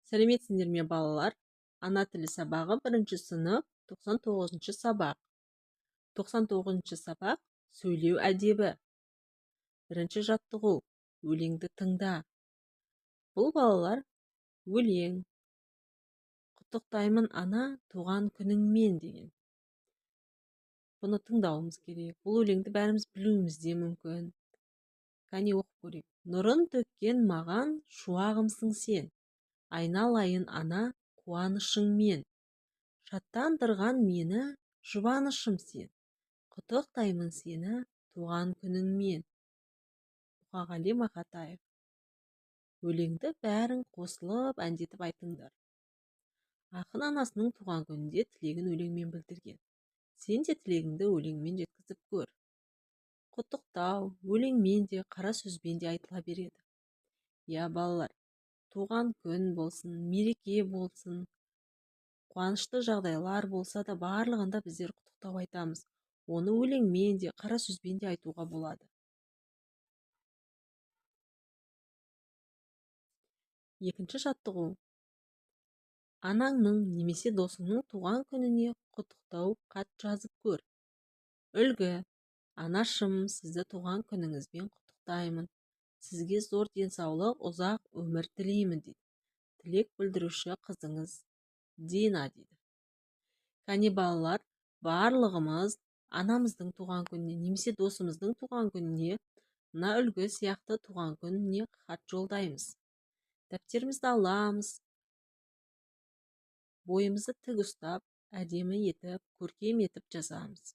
Сәлеметсіңдер ме, балалар? Ана тілі сабағы, бірінші сынып, 99-сабақ. 99-сабақ: сөйлеу әдебі. Бірінші жаттығу: өлеңді тыңда. Бұл, балалар, өлең. «Құттықтаймын, ана, туған күніңмен» деген. Бұны тыңдауымыз керек. Бұл өлеңді бәріміз білуіміз де мүмкін. Кәне, оқып көрейік. Нұрын төккен маған шуағымсың сен, айналайын ана, қуанышыңмен. Шаттандырған мені жұбанышым сен, құттықтаймын сені туған күніңмен. Мұқағали Мақатаев. Өлеңді бәрің қосылып әндетіп айтыңдар. Ақын анасының туған күнінде тілегін өлеңмен білдірген. Сен де тілегіңді өлеңмен жеткізіп көр. Құттықтау өлеңмен де, қара сөзбен де айтыла береді. Иә, балалар, туған күн болсын, мереке болсын, қуанышты жағдайлар болса да, барлығында біздер құттықтау айтамыз. Оны өлеңмен де, қара сөзбен де айтуға болады. Екінші жаттығу: анаңның немесе досыңның туған күніне құттықтау хат жазып көр. Үлгі: Анашым, сізді туған күніңізбен құттықтаймын. Сізге зор денсаулық, ұзақ өмір тілеймін, дейді. Тілек білдіруші қызыңыз Дина, дейді. Кәне, балалар, барлығымыз анамыздың туған күніне немесе досымыздың туған күніне мына үлгі сияқты туған күніне хат жолдаймыз. Дәптерімізді аламыз, бойымызды тік ұстап, әдемі етіп, көркем етіп жазамыз.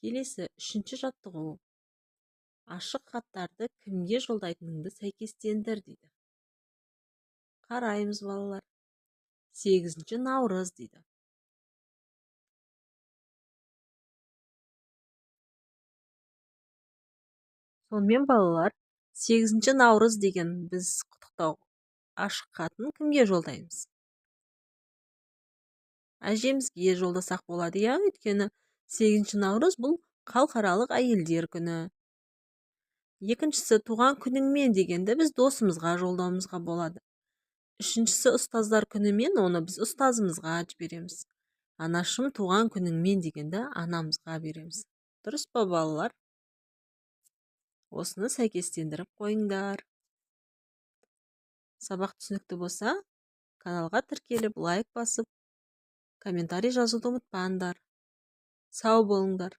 Келесі, үшінші жаттығу: ашық хаттарды кімге жолдайтыныңды сәйкестендір, дейді. Қараймыз, балалар. 8 наурыз дейді. Сонымен, балалар, 8 наурыз деген біз құттықтау ашық хатын кімге жолдаймыз? Әжемізге жолдасақ болады, иә, өйткені 8 наурыз — бұл Халықаралық әйелдер күні. Екіншісі, «туған күніңмен» дегенді біз досымызға жолдауымызға болады. Үшіншісі, «ұстаздар күнімен», оны біз ұстазымызға жібереміз. «Анашым, туған күніңмен» дегенді анамызға береміз. Дұрыс па, балалар? Осыны сәйкестендіріп қойыңдар. Сабақ түсінікті болса, каналға тіркеліп, лайк басып, комментарий жазуды ұмытпаңдар. Сау болыңдар.